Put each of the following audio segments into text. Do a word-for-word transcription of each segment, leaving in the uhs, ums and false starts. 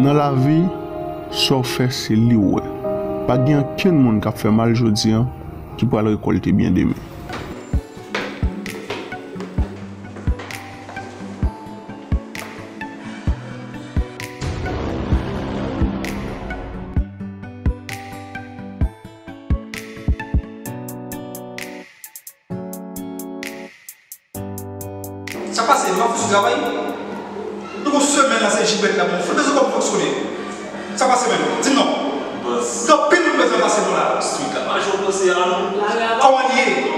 Nan lavi, sa w fè, se li w wè. Pa gen okenn moun k ap fè mal jodi a ki pral rekòlte byen demen. Sa pase, nou pa fout sou travay? Nou gon semèn la se jibèt la, bon, fout bezwen kòb fonksyone. Sa pase menm? Di m non. Bòs. Gen anpil moun bezwen pase nou la. Street la pa jan w panse a non. Lari a pa bon,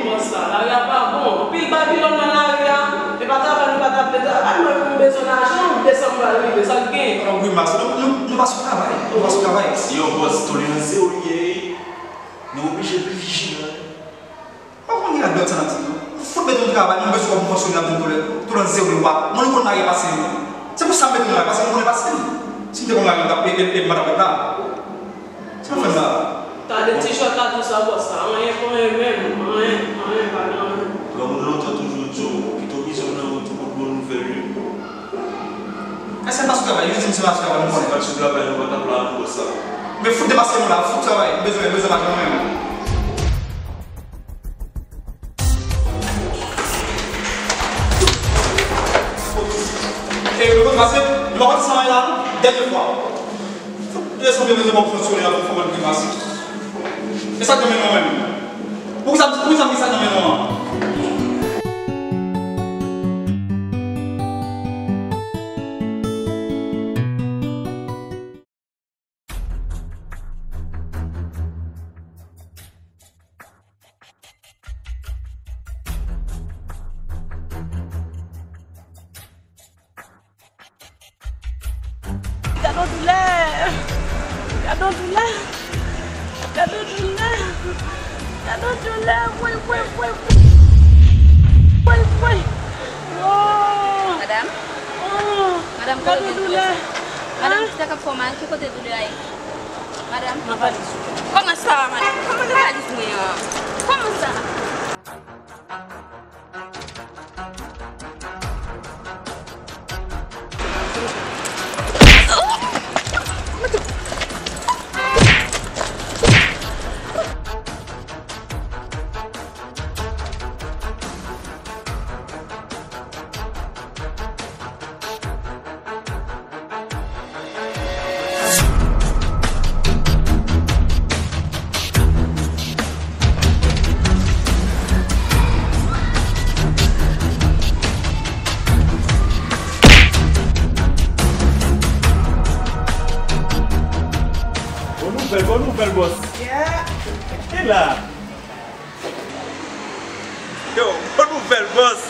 bòs la. Lari a pa bon. Anpil Babilòn nan lari a. E pa travay nou pa t ap vle travay, men pou nou bezwen lajan, desanm pral rive, sa k gen? Alò, grimas, nou, nou, nou pa sou travay. Nou pa sou travay. Yo, bòs, tolerans zewo li ye. Nou oblije pi vijilan. Pa konn ki radòt sa n ap di non. Nou fout mete nou travay, nou bezwen kòb nou fonksyone ap di nou tolerans zewo li wa. Mwen nou konn lari a pase nou. Se pou sa m mete nou lari a pase nou konnen pase nou. Si m te konn lari m t ap e, e, e m pa t ap ret la. Sa w fè m la? Tande ti chòt la tou sa bòs la. Anyen, anyen menm. Anyen, anyen, pa gen anyen. Granmoun lontan toujou di w, kite w mizè w nan wout ou pot bon nouvèl wi. Èske n pa sou travay? Yo di m se pa sou travay, nou konnen. Si n pa t sou travay, nou pa t ap la non bòs la. Men fout depase nou la, fout travay, m bezwen, m bezwen lajan mwen menm. E nou konn pase, nou pa konn sa la, dènye fwa. Fout leson de mezon pou fonksyone avèk fòm grimas. E sa k nan men nou an menm? Poukisa, poukisa m gen sa k nan men nou an? Gade yon doulè! Gade yon doulè! Gade yon doulè! Gade yon doulè! Woy, woy, woy! Woy, woy! Oh! Madam? Oh! Madam, kote gen doulè? Madam, ki sa k ap fè w mal? Ki kote doulè a ye? Madam? Nan valiz ou. Kòman sa, madam? Kòman nan valiz mwen an? Kòman sa? Bon nouvèl, bon nouvèl, bòs. Yeah. E la. Yo, bon nouvèl, bòs.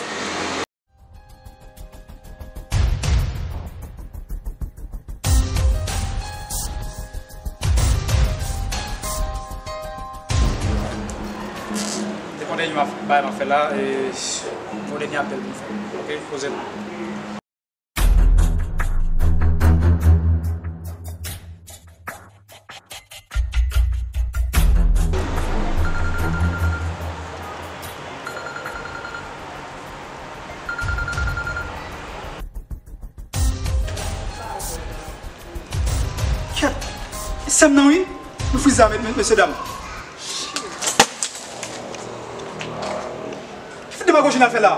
Te konn dènye bagay m ap fè la, e gon dènye apèl pou m fè. Oke, poze m. Kèt! E sè m nan wi! Nou frize a, me-, me-, mesye dam. Ki demagoji n ap fè la?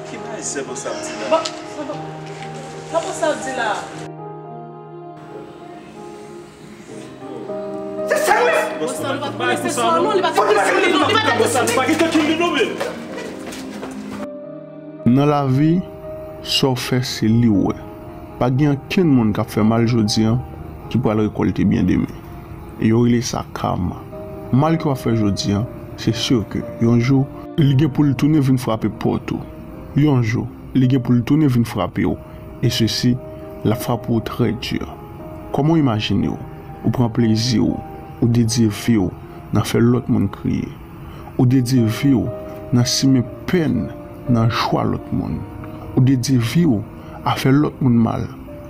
Ki bagay sè bòs ap di la? Bon, bon, bon. Sa bòs ap di la? Se sa menm! Bòs la, li pa t konnen se sa non, li pa t konnen se li non, li pa t konnen se li. Nan lavi, sa w fè, se li w wè. Pa gen okenn moun k ap fè mal jodi a ki pral rekòlte byen demen. E yo rele sa karma. Mal ke w ap fè jodi a, se si ke yon jou, li gen pou l tounen vin frape pòt ou. Yon jou, li gen pou l tounen vin frape w. E sesi, l ap frape w trè di. Kòman w imajine w? Ou pran plezi w, ou dedye vi w nan fè lòt moun kriye. Ou dedye vi w nan simen pèn nan jwa lòt moun. Ou dedye vi w a fè lòt moun mal.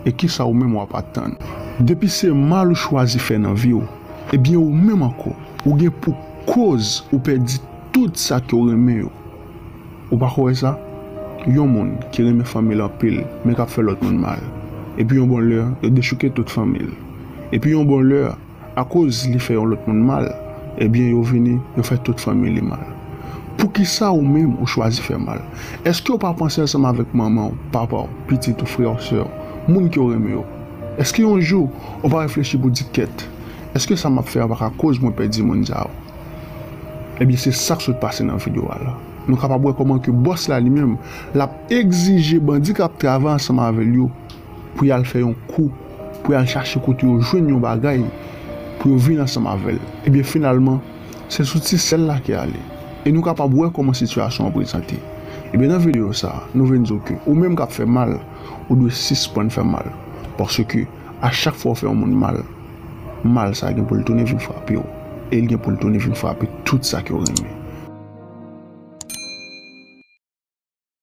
E kisa ou menm w ap atann? Depi se mal ou chwazi fè nan vi w, ebyen ou menm ankò, ou gen pou koz ou pèdi tout sa ke w renmen yo. Ou pa kwè sa? Yon moun ki renmen fanmi l anpil, men k ap fè lòt moun mal. Epi yon bon lè, yo dechouke tout fanmi l. Epi yon bon lè, akoz li fè yon lòt moun mal, ebyen yo vini, yo fè tout fanmi li mal. Poukisa ou menm ou chwazi fè mal? Èske ou pa panse ansanm avèk manman w, papa w, pitit ou, frè w, sè w, moun ke w renmen yo? Èske yon jou ou pa reflechi pou di kèt, èske sa m ap fè a pa ka koz mwen pèdi moun sa yo? Ebyen se sa k sot pase nan videyo a la. Nou kapab wè kòman ke bòs la li menm, l ap egzije bandi k ap travay ansanm avè l yo pou y al fè yon kou, pou y al chache kote yo jwenn yon bagay, pou yo vin ansanm avè l. Ebyen finalman, se sou ti sè l la ki ale. E nou kapab wè kòman sitiyasyon an prezante. Ebyen nan videyo sa a, nou vin di w ke ou menm k ap fè mal, ou dwe sispann fè mal. Paske a chak fwa w fè yon moun mal, mal sa gen pou l tounen vin frape w. E l gen pou l tounen vin frape tout sa ke w renmen.